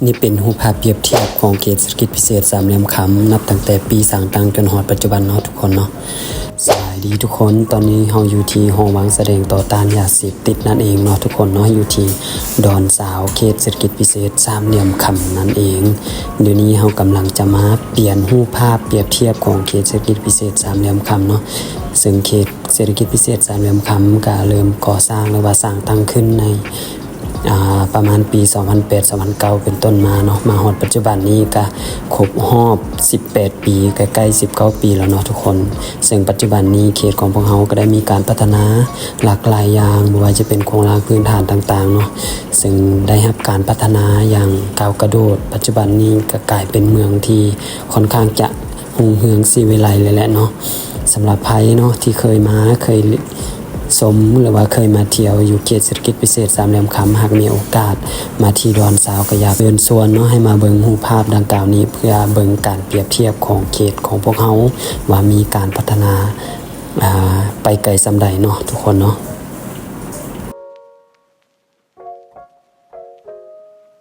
ນີ້ເປັນຮູບພາບປຽບທຽບຂອງເຂດເສດຖະກິດພິເສດສາມຫຼ່ຽມຄຳ ນັບຕັ້ງແຕ່ປີສ້າງຕັ້ງຈົນຮອດປັດຈຸບັນເນາະທຸກຄົນເນາະ. ສະບາຍດີທຸກຄົນ, ຕອນນີ້ເຮົາຢູ່ທີ່ຫໍວາງສະແດງຕໍ່ຕ້ານຢາເສບຕິດນັ້ນເອງເນາະທຸກຄົນເນາະ, ຢູ່ທີ່ດອນຊາວ ເຂດເສດຖະກິດພິເສດສາມຫຼ່ຽມຄຳນັ້ນເອງ. ດຽວນີ້ເຮົາກຳລັງຈະມາປ່ຽນຮູບພາບປຽບທຽບຂອງເຂດເສດຖະກິດພິເສດສາມຫຼ່ຽມຄຳເນາະ, ເຊິ່ງເຂດເສດຖະກິດພິເສດສາມຫຼ່ຽມຄຳກະເລີ່ມກໍ່ສ້າງ ຫຼືວ່າສ້າງຕັ້ງຂຶ້ນໃນ ອ່າ ປະມານປີສອງພັນແປດ ສອງພັນເກົ້າ ເປັນຕົ້ນມາເນາະ, ມາຮອດປັດຈຸບັນນີ້ກະຄົບຮອບສິບແປດປີ ໃກ້ໆສິບເກົ້າປີແລ້ວເນາະທຸກຄົນ. ເຊິ່ງປັດຈຸບັນນີ້ເຂດຂອງພວກເຮົາກະໄດ້ມີການພັດທະນາຫຼາກຫຼາຍຢ່າງ, ບໍ່ວ່າຈະເປັນໂຄງລ່າງພື້ນຖານຕ່າງໆເນາະ, ເຊິ່ງໄດ້ຮັບການພັດທະນາຢ່າງກ້າວກະໂດດ. ປັດຈຸບັນນີ້ກະກາຍເປັນເມືອງທີ່ຄ່ອນຂ້າງຈະຮຸ່ງເຮືອງສີວິໄລເລີຍແຫຼະເນາະ. ສຳລັບໃຜເນາະທີ່ເຄີຍມາ ເຄີຍ ຊົມ ຫຼືວ່າເຄີຍມາທ່ຽວຢູ່ເຂດເສດຖະກິດພິເສດສາມຫຼ່ຽມຄຳ, ຫາກມີໂອກາດມາທີ່ດອນຊາວ ກະຢາກເຊີນຊວນເນາະ ໃຫ້ມາເບິ່ງຮູບພາບດັ່ງກ່າວນີ້ ເພື່ອເບິ່ງການປຽບທຽບຂອງເຂດຂອງພວກເຮົາ ວ່າມີການພັດທະນາ ອ່າ ໄປໄກສ່ຳໃດເນາະທຸກຄົນເນາະ.